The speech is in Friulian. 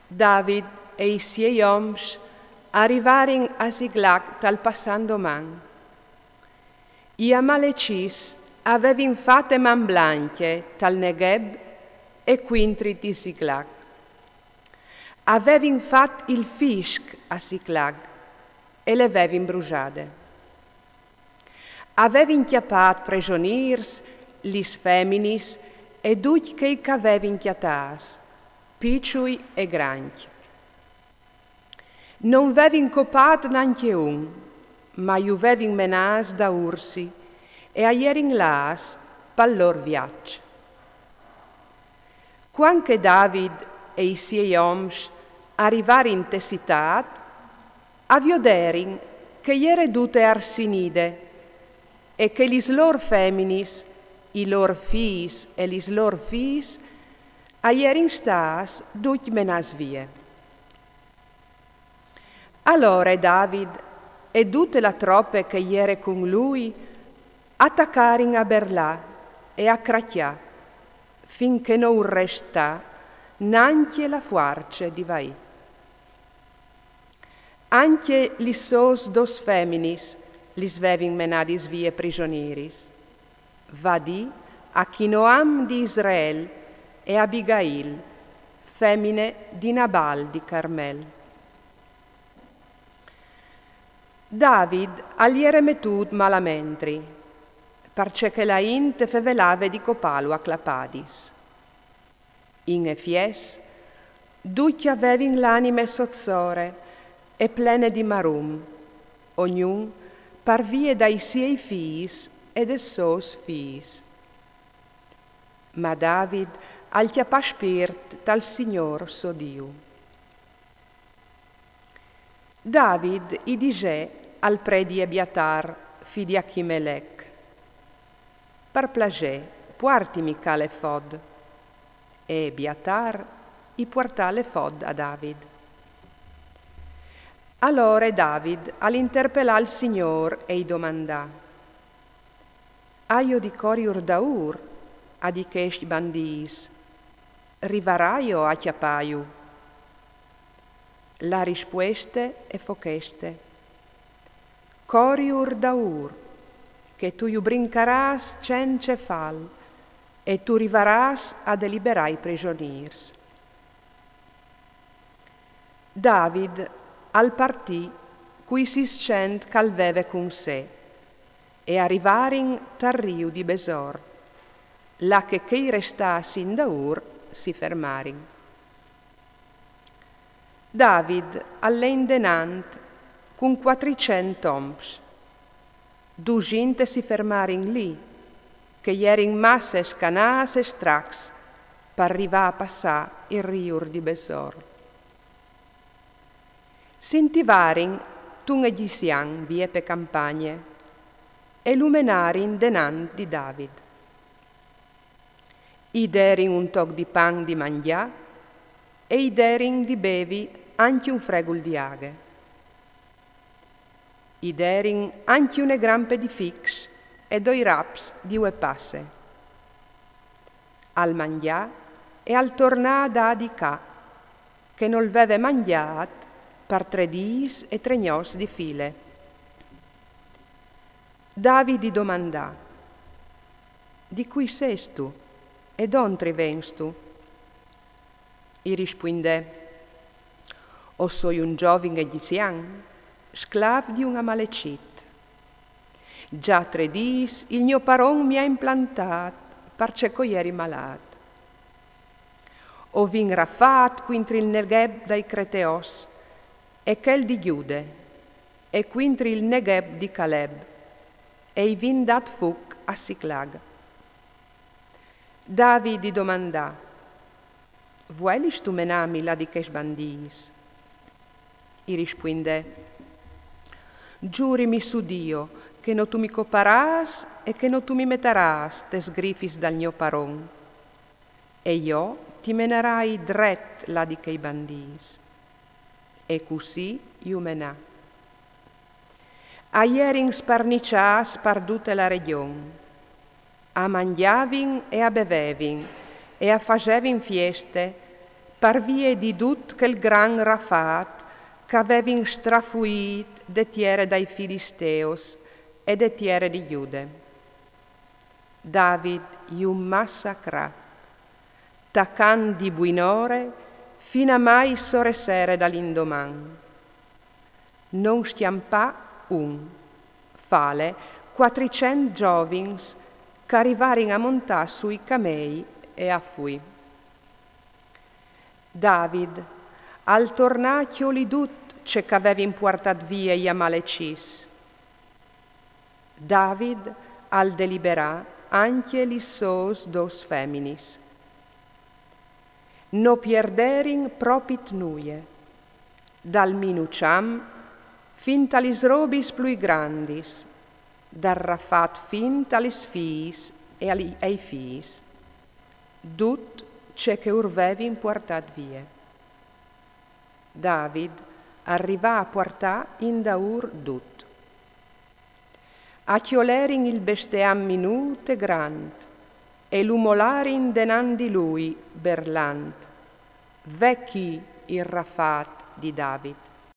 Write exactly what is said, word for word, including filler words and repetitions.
David e i siei oms a rivarin a Ziclag tal passà 'ndoman. I Amalecits a vevin fate man blancje tal Negheb e cuintri di Ziclag. A vevin fat il fisc a Ziclag e le vevin brusade. A vevin cjapât presonîrs lis feminis e ducj chei ch'a vevin cjatâts, piçui e grancj. No 'nd vevin copât nancje un, ma ju vevin menâts daûr si e a jerin lâts pal lôr viaç. Cuant che David e i siei oms a rivarin te citât, a vioderin che e jere dute arsinide e che lis lôr feminis, i lôr fîs e lis lôr fiis a jerin stâts ducj menâts vie. Alore David e dute la trope che e jere cun lui a tacarin a berlâ e a cracjâ, fin che no ur restà nancje la fuarce di vaî. Ancje lis sôs dôs feminis lis vevin menadis vie prisonîris, vadì Achinoam di Israel e Abigail, femine di Nabal di Carmel. David al jere metût malamentri, parcè che la int e fevelave di copâlu a clapadis. In efiets, ducj a vevin l'anime sozzore e plene di marum, ognun par vie dai siei fîs e des sôs fiis. Ma David al cjapà spirt tal Signôr so Diu. David i disè al predi Ebiatar, fi di Achimelec: Par plasê, puartimi ca l'efod. E Ebiatar i puartà l'efod a David. Alore David al interpelà il Signôr e i domandà: Aio di coriur daûr a di chescj bandîts? Rivaraio a cjapâju? La rispueste e fo cheste: Coriur daûr, che tu ju brincarâs cence fal, e tu rivarâs a deliberâ i prisonîrs. David al partì cui sîscent ch'al veve cun se, e a rivarin tal riu di Besor, là che chei restâts indaûr si fermarin. David al lè indenant cun cuatricent oms. Dusinte si fermarin li, che jerin masse scanâts e stracs par rivâ a passâ il riur di Besor. Si intivarin tun egizian vie pe campagne e lu menarin denant di David. I derin un toc di pan di mangjâ e i derin di bevi ancje un fregul di aghe. I derin ancje une grampe di fics e doi raps di ue passe. Al mangjà e al tornà a dâ di ca, che nol veve mangjât par tre dîs e tre gnots di file. David i domandà: Di cui sêstu e dontri venstu? I rispuindè: O soi un zovin egizian, sclav di un Amalecit. Za tre dîs il gno paron mi à implantât, parcè che o jeri malât. O vin rafât cuintri il Negheb dai Creteos e chel di Gjude, e cuintri il Negheb di Caleb, e i vin dât fuc a Siclag. David i domandà: Vuelistu menâmi là di chescj bandîts? I rispuindè: Zurimi su Diu, che no tu mi coparâs e che no tu mi metarâs tes grifis dal gno paron. E jo ti menarai dret là di chei bandîts. E cussì ju menà. A jerin sparniçâts par dute la regjon. A mangjavin e a bevevin e a fasevin fieste, Par vie di dut chel gran rafat ch'a vevin strafuît de tiere dai Filisteus e de tiere di Gjude. David ju massacrà, tacant di buinore fin a mai soresere dal indoman. Non scjampà un, fale cuatricent zovins ch'a rivarin a montà sui camei e a fuî. David al tornà a cjoli dut ce ch'a vevin puartat vie i Amalecis. David al deliberà ancje lis sôs dôs feminis. No pierderin propit nuie, dal minu çam fin ta lis robis plui grandis, dal rafat fin ta lis fiis e ai fiis. Dut ce che ur vevin puartat vie. David al rivà a puartâ indaûr dut. A cjolerin il besteam minût e grant e lu molarin denant di lui, berlant: Ve chi il rafat di David.